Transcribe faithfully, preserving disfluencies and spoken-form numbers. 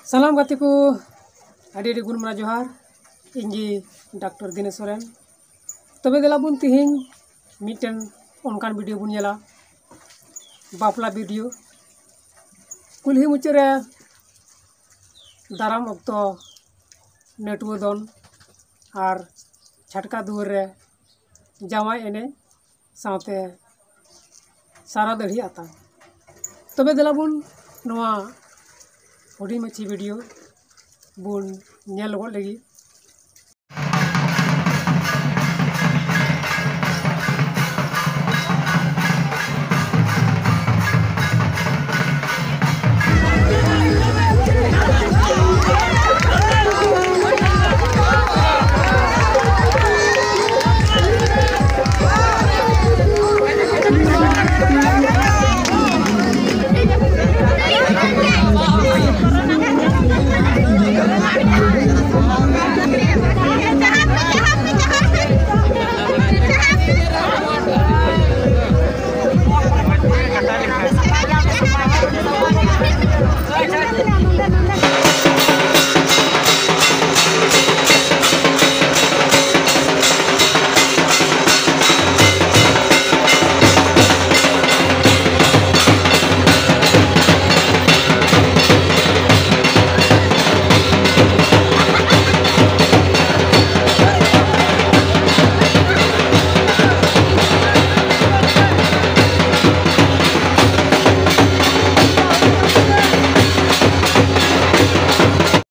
ᱥᱟᱱᱟᱢ ᱜᱟᱛᱮ ᱠᱚ ᱟᱹᱰᱤ ᱟᱹᱰᱤ ᱜᱩᱱ ᱢᱟᱱᱟᱣ ᱡᱚᱦᱟᱨ᱾ ᱤᱧ ᱜᱮ ᱰᱟᱠᱛᱚᱨ ᱫᱤᱱᱮᱥ ᱥᱚᱨᱮᱱ᱾ ᱛᱚᱵᱮ ᱫᱮᱞᱟ ᱵᱚᱱ ᱛᱤᱦᱤᱧ ᱢᱤᱫᱴᱮᱱ ᱚᱱᱠᱟᱱ ᱵᱷᱤᱰᱤᱭᱳ ᱵᱚᱱ ᱧᱮᱞᱟ, ᱵᱟᱯᱞᱟ ᱵᱷᱤᱰᱤᱭᱳ᱾ ᱠᱩᱞᱦᱤ ᱢᱩᱪᱟᱹᱫ ᱨᱮ ᱫᱟᱨᱟᱢ ᱚᱠᱛᱚ ᱱᱟᱹᱴᱩᱣᱟᱹ ᱫᱚᱱ ᱟᱨ ᱪᱷᱟᱴᱠᱟ ᱫᱩᱣᱟᱹᱨ ᱨᱮ ᱡᱟᱶᱟᱭ ᱮᱱᱮᱡ ᱥᱟᱶᱛᱮ ᱥᱟᱨᱟ ᱫᱟᱹᱲᱦᱤ ᱟᱛᱟᱝ᱾ ᱛᱚᱵᱮ ᱫᱮᱞᱟ ᱵᱚᱱ ᱱᱚᱣᱟ ᱦᱩᱰᱤᱧ ᱢᱟᱪᱷᱟ ᱵᱷᱤᱰᱤᱭᱳ ᱵᱚᱱ ᱧᱮᱞ ᱜᱚᱫ ᱞᱮᱜᱮ᱾